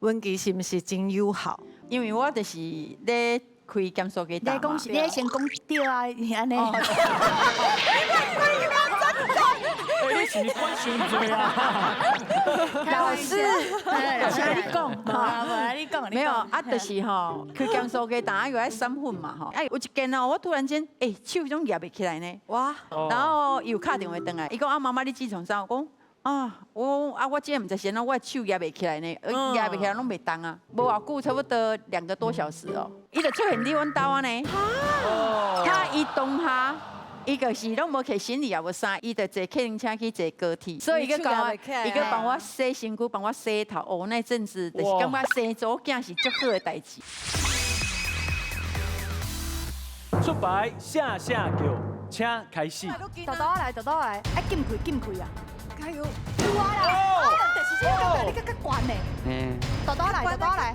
阮其實毋是真友好？因為我就是咧開減塑機你講是，你先講對啊，按呢。你是毋是管傷濟啊？老師，請你講，無你講，沒有啊，就是吼，開減塑機，但又愛散粉嘛吼。哎，有一間哦，我突然間，欸，手總舉袂起來呢。哇！然後伊有敲電話轉來，伊講啊，媽媽你這創啥？我講啊，我啊，我這毋知是按怎，我的手舉袂起來呢，舉袂起來攏袂動啊。無偌久，差不多2個多小時哦，伊就出現佇阮兜按呢。他伊當下。伊就是攏無提行李也無啥，伊就坐客運車去坐高鐵，所以伊閣共我，伊閣幫我洗身軀，幫我洗頭。哦，那陣子就是感覺生查某囝是足好的代誌。出牌下下叫，請開始。豆豆來，豆豆來，愛禁開禁開啊！加油！有啊啦，就是這個感覺你閣較懸呢。豆豆來，豆豆來。